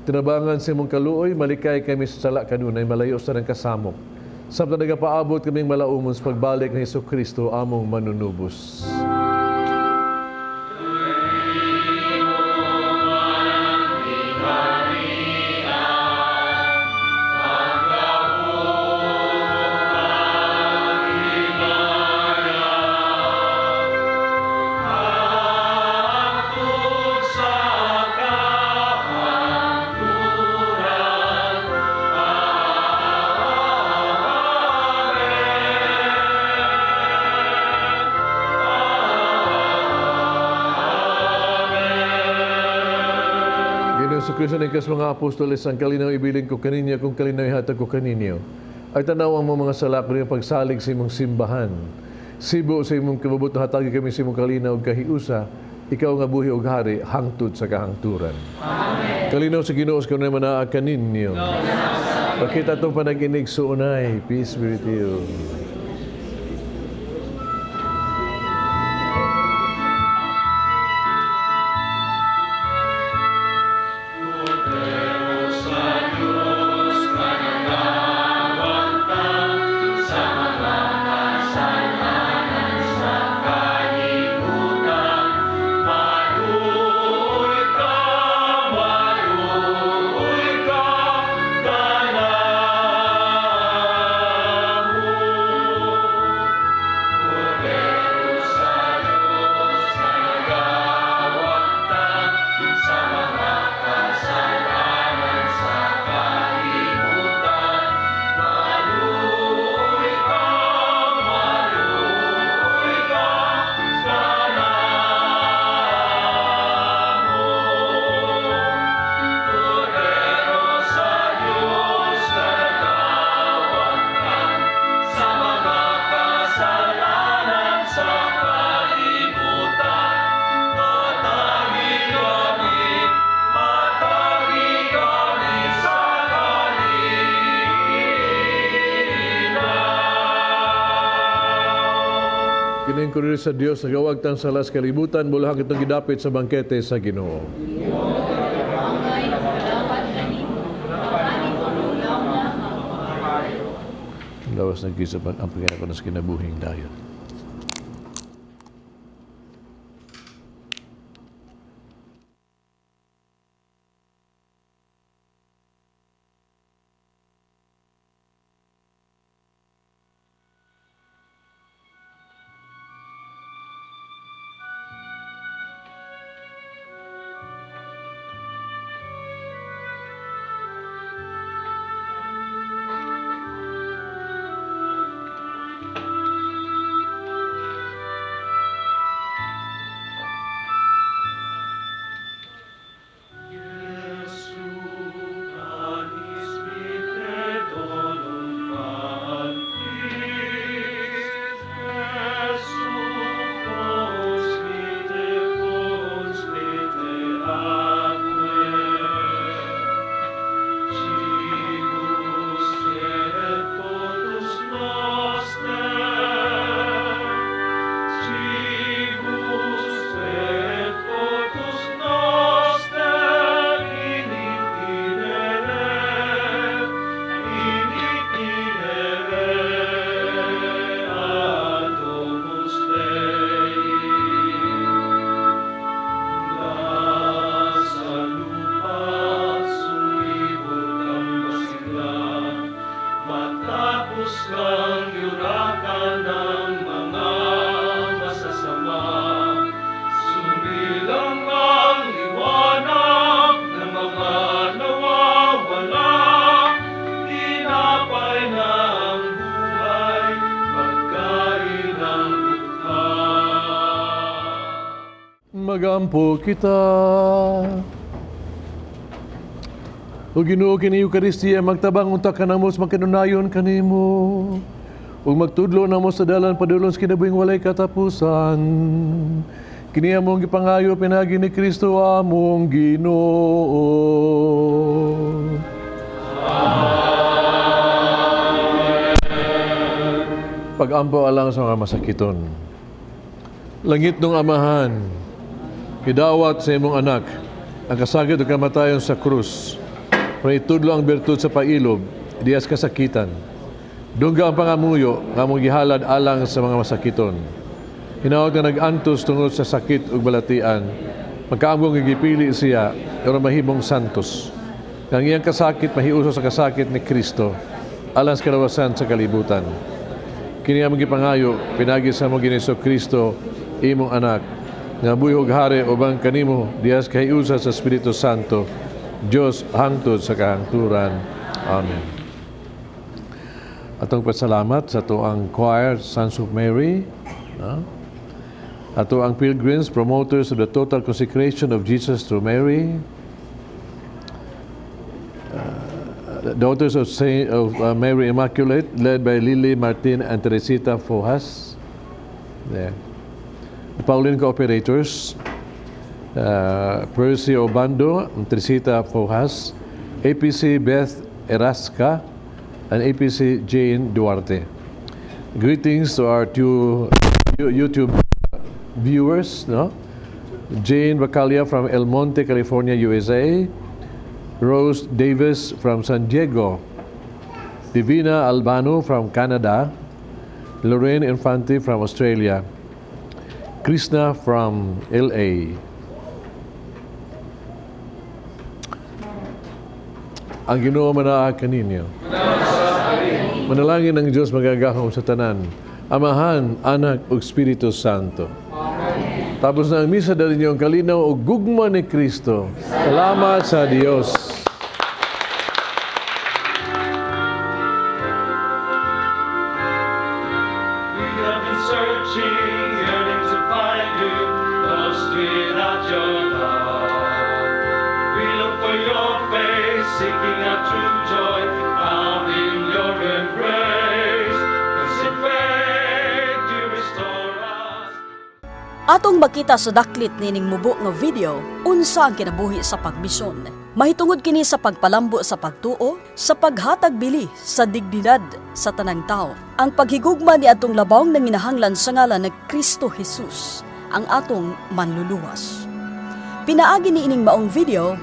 Tinabangan sa imong kaluoy, malikay kami sa sala kanunay, malayo sa tanang kasamok. Samtang nagapaabot kaming malaumon sa pagbalik ni Hesus Kristo, among manunubos. Kristo ni kas mga apostoles, ang kalinaw ibilin ko kaninyo, kung kalinaw ihatag ko kaninyo. Ay tanaw ang mga sala ko pagsalig sa imong simbahan. Sibo sa imong kababot na hatagi kami sa imong kalinaw ug kahiusa, ikaw nga buhi og hari hangtod sa kahangturan. Amen. Kalinaw sa Ginoo sa kanunay manaa kaninyo. Pakita itong panag-inig suunay. Peace be with you. Kining kordero sa Dios nagawagtang sala sa kalibutan, bulahan kitong gidapit sa bangkete sa Ginoo. Lawas nagkisapan ang pagkakon sa kinabuhing dayon. Magampo kita. O Ginoo, kini Eucharistia, magtabang unta ka namo sa magkanunayon kanimo. Ug magtudlo namo sa dalan padulong sa kinabuhing walay katapusan. Kini among gipangayo pinaagi ni Kristo among Ginoo. Amen. Pag-ampo alang sa mga masakiton. Langit ng Amahan, gidawat sa imong anak ang kasakit ug kamatayon sa krus. Pero itudlo ang bertud sa pailob, diyas kasakitan. Dungga ang pangamuyo nga among gihalad alang sa mga masakiton. Hinaot nga nag-antos tungod sa sakit ug balatian, magkaamgong gipili siya aron mahimong santos. Nga ang iyang kasakit mahiuso sa kasakit ni Kristo alang sa kalawasan sa kalibutan. Kini among gipangayo pinaagi sa among Ginoong Kristo, imong anak, nga buhi og hari uban kanimo diyas kahiusa sa Espiritu Santo, Dios hangtod sa kahangturan. Amen. Atong pasalamat sa atoang choir Sons of Mary, no? Ato ang pilgrims, promoters of the total consecration of Jesus to Mary, Daughters of Saint of Mary Immaculate, led by Lily Martin and Teresita Fojas. There. The Pauline Cooperators, Percy Obando and Teresita Fojas, APC Beth Erasca, and APC Jane Duarte. Greetings to our two YouTube viewers, no? Jane Bacalia from El Monte, California, USA. Rose Davis from San Diego. Divina Albano from Canada. Lorraine Infante from Australia. Krishna from LA. Ang Ginoo manaa kaninyo. Manalangin ang Diyos magagahom sa tanan, Amahan, Anak ug Espiritu Santo. Amen. Tapos na ang misa, dali niyo ang kalinaw ug gugma ni Kristo. Salamat sa Dios. We have been searching, yearning to find you, lost without your love. We look for your face, seeking our true joy, found in your embrace. 'Cause in faith you restore us. Atong makita sa daklit nining mubo nga video unsa ang kinabuhi sa pagmisyon. Mahitungod kini sa pagpalambo sa pagtuo, sa paghatag bili sa dignidad sa tanang tao. Ang paghigugma ni atong labawng nanginahanglan sa ngalan ng Kristo Jesus, ang atong manluluwas. Pinaagi ni ining maong video,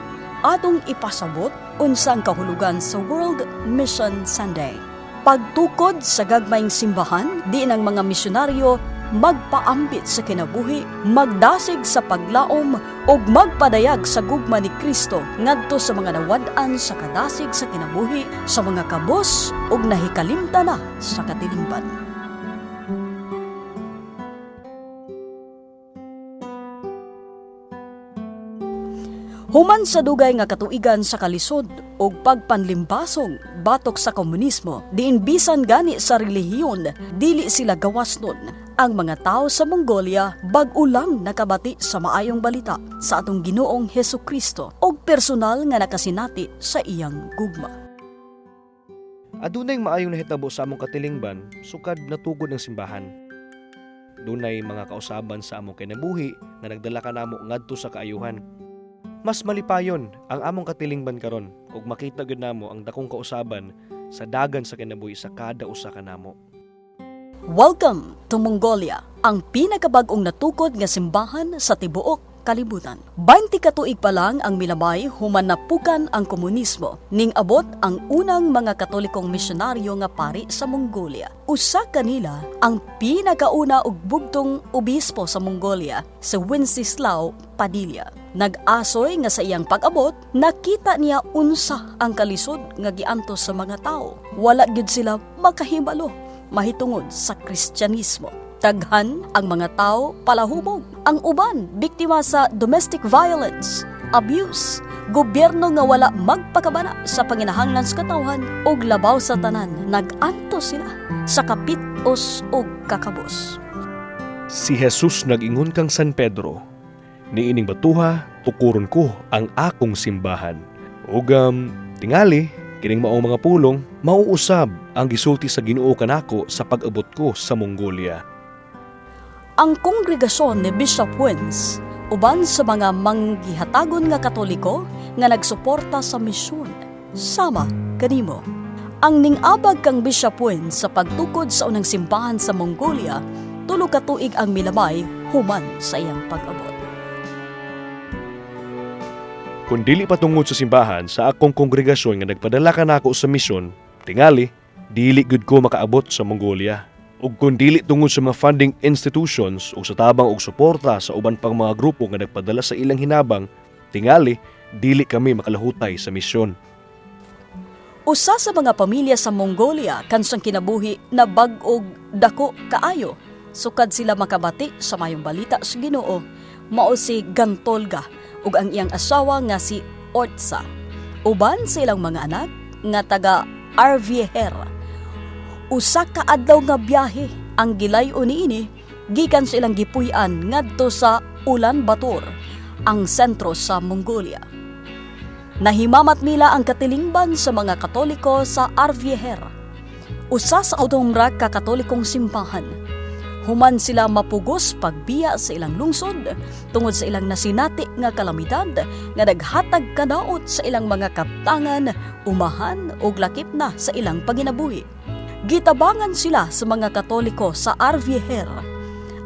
atong ipasabot unsa ang kahulugan sa World Mission Sunday. Pagtukod sa gagmayng simbahan, diin ang mga misyonaryo magpaambit sa kinabuhi, magdasig sa paglaom ug magpadayag sa gugma ni Kristo ngadto sa mga nawad-an sa kadasig sa kinabuhi, sa mga kabos ug nahikalimta na sa katilingban. Human sa dugay nga katuigan sa kalisod ug pagpanlimbasong batok sa komunismo, diin bisan gani sa relihiyon, dili sila gawas nun. Ang mga tao sa Mongolia bag-o lang nakabati sa maayong balita sa atong Ginoong Hesus Kristo ug personal nga nakasinati sa iyang gugma. Adunay maayong nahitabo sa among katilingban sukad natugod ng simbahan. Dunay mga kausaban sa among kinabuhi nga nagdala kanamo ngadto sa kaayuhan. Mas malipayon ang among katilingban karon ug makita gyud namo ang dakong kausaban sa dagan sa kinabuhi sa kada usa kanamo. Welcome to Mongolia, ang pinakabag-ong natukod nga simbahan sa tibuok kalibutan. 20 katuig pa lang ang milamay human napukan ang komunismo, ning abot ang unang mga Katolikong misyonaryo nga pari sa Mongolia. Usa kanila ang pinakauna og bugtong obispo sa Mongolia, si Wenceslao Padilla. Nag-asoy nga sa iyang pag-abot, nakita niya unsa ang kalisod nga giantos sa mga tao. Wala gyud sila makahibalo mahitungod sa Kristyanismo. Daghan ang mga tao palahubog. Ang uban, biktima sa domestic violence, abuse, gobyerno nga wala magpakabana sa panginahanglan sa katawhan ug labaw sa tanan, nag-antos sila sa kapitos ug kakabos. Si Jesus nag-ingon kang San Pedro, niining batuha, tukuron ko ang akong simbahan. Ug tingali, kining maong mga pulong, mauusab ang gisulti sa Ginoo kanako sa pag-abot ko sa Mongolia. Ang kongregasyon ni Bishop Wins, uban sa mga manggihatagon nga Katoliko nga nagsuporta sa misyon, sama kanimo. Ang ning-abag kang Bishop Wins sa pagtukod sa unang simbahan sa Mongolia, 3 ka tuig ang milamay human sa iyang pag-abot. Kung dili patungod sa simbahan sa akong kongregasyon nga nagpadala kanako sa misyon, tingali, dili gud ko makaabot sa Mongolia. Ug kung dili tungod sa mga funding institutions o sa tabang og suporta sa uban pang mga grupo nga nagpadala sa ilang hinabang, tingali, dili kami makalahutay sa misyon. Usa sa mga pamilya sa Mongolia kansang kinabuhi na bag-og dako kaayo, sukad sila makabati sa mayong balita sa Ginoo, mao si Gantolga ug ang iyang asawa nga si Ortsa. Uban sa ilang mga anak nga taga Arvieher. Usa ka adlaw nga biyahe ang gilay-o niini gikan sa ilang gipuy-an ngadto sa Ulan Bator, ang sentro sa Mongolia. Nahimamat nila ang katilingban sa mga Katoliko sa Arvieher. Usa sa utomra ka Katolikong simbahan. Human sila mapugos pagbiya sa ilang lungsod tungod sa ilang nasinati nga kalamidad nga naghatag kadaot sa ilang mga kaptangan, umahan ug lakip na sa ilang panginabuhi. Gitabangan sila sa mga Katoliko sa Arvieher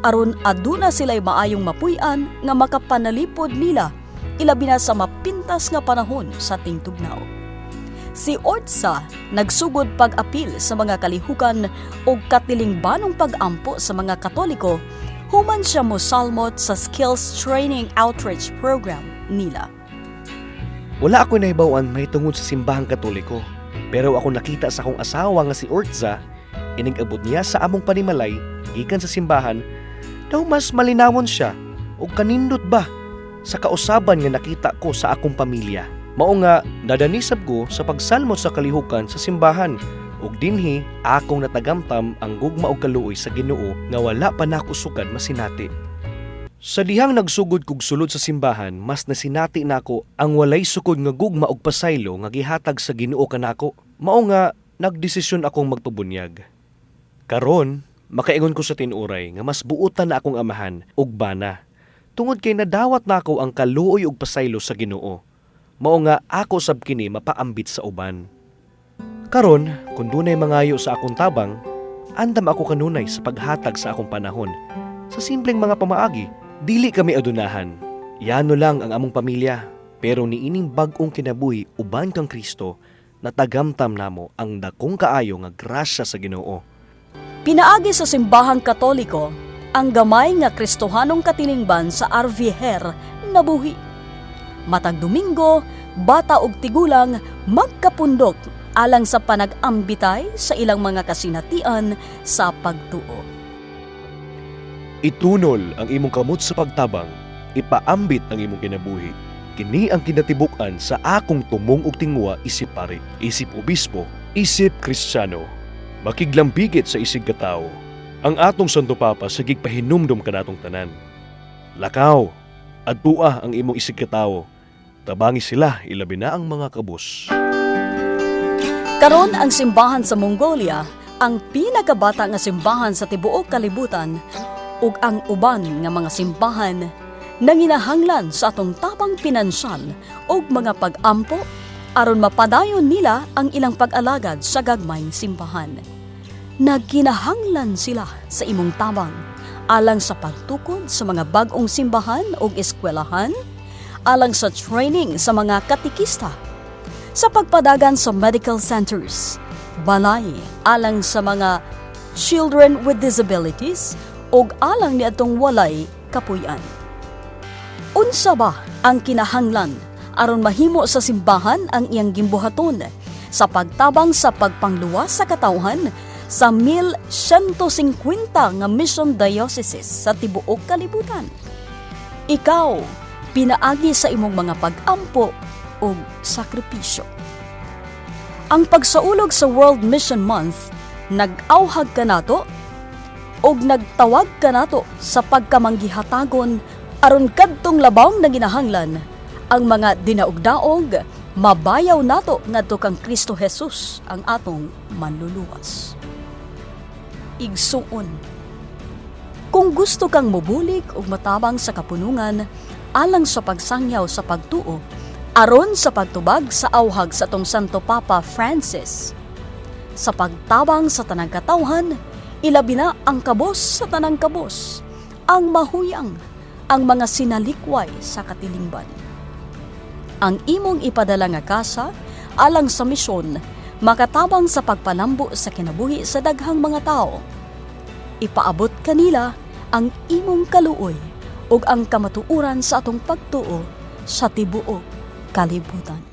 aron aduna sila'y maayong mapuy-an nga makapanalipod nila ilabi na sa mapintas nga panahon sa tingtugnaw. Si Ortsa nagsugod pag-apil sa mga kalihukan o katilingbanong pag-ampo sa mga Katoliko human siya mosalmot sa Skills Training Outreach Program nila. Wala ako nahibaw-an mahitungod sa simbahang Katoliko, pero ako nakita sa akong asawa nga si Ortza, inig-abot niya sa among panimalay gikan sa simbahan, daw mas malinawon siya o kanindot ba sa kausaban nga nakita ko sa akong pamilya. Mao nga nadanisab ko sa pagsalmot sa kalihukan sa simbahan ug dinhi akong natagamtam ang gugma og kaluoy sa Ginoo nga wala pa nako sukad masinati. Sa dihang nagsugod kog sulod sa simbahan, mas nasinati nako ang walay sukod nga gugma og pasaylo nga gihatag sa Ginoo kanako. Mao nga nagdesisyon akong magpabunyag. Karon, Makaingon ko sa tinuray nga mas buotan na akong amahan ug bana. Tungod kay nadawat nako ang kaluoy ug pasaylo sa Ginoo. Mao nga ako sab kini mapaambit sa uban. Karon, kung dunay mangayo sa akong tabang, andam ako kanunay sa paghatag sa akong panahon. Sa simpleng mga pamaagi, dili kami adunahan. Yano lang ang among pamilya, pero niining bag-ong kinabuhi uban kang Kristo, natagamtam namo ang dakong kaayo nga grasya sa Ginoo. Pinaagi sa simbahang Katoliko, ang gamay nga Kristohanong katilingban sa Arviher nabuhi. Matag Domingo, bata ug tigulang magkapundok alang sa panag-ambitay sa ilang mga kasinatian sa pagtuo. Itunol ang imong kamot sa pagtabang, ipaambit ang imong kinabuhi. Kini ang kinatibuk-an sa akong tumong ug tinguha isip pari, isip obispo, isip Kristiyano. Makiglambigit sa isig katawo. Ang atong Santo Papa sa gigpahinumdom kanatong tanan. Lakaw, adtua ang imong isig katawo. Tabangi sila, ilabi na ang mga kabus. Karon ang simbahan sa Mongolia ang pinakabata nga simbahan sa tibuok kalibutan ug ang uban nga mga simbahan nanginahanglan sa atong tabang pinansyal ug mga pag-ampo aron mapadayon nila ang ilang pag-alagad sa gagmayng simbahan. Nagkinahanglan sila sa imong tabang alang sa pagtukod sa mga bag-ong simbahan ug eskwelahan, alang sa training sa mga katikista, sa pagpadagan sa medical centers, balay alang sa mga children with disabilities ug alang niadtong walay kapuy-an. Unsa ba ang kinahanglan aron mahimo sa simbahan ang iyang gimbuhaton sa pagtabang sa pagpangluwas sa katawhan sa 1150 nga mission dioceses sa tibuok kalibutan? Ikaw, pinaagi sa imong mga pag-ampo ug sakripisyo. Ang pagsaulog sa World Mission Month, nag-awhag kanato ug nagtawag kanato sa pagkamanggihatagon aron kadtong labaw na ginahanglan ang mga dinaog-daog mabayaw nato ngadto kang Kristo Jesus ang atong manluluwas. Igsuon, kung gusto kang mobulig ug matabang sa kapunungan alang sa pagsangyaw sa pagtuo aron sa pagtubag sa awhag sa atong Santo Papa Francis, sa pagtabang sa tanang katawhan, ilabi na ang kabos sa tanang kabos, ang mahuyang, ang mga sinalikway sa katilingban. Ang imong ipadala nga kasa alang sa misyon makatabang sa pagpalambo sa kinabuhi sa daghang mga tao. Ipaabot kanila ang imong kaluoy ug ang kamatuoran sa atong pagtuo sa tibuok kalibutan.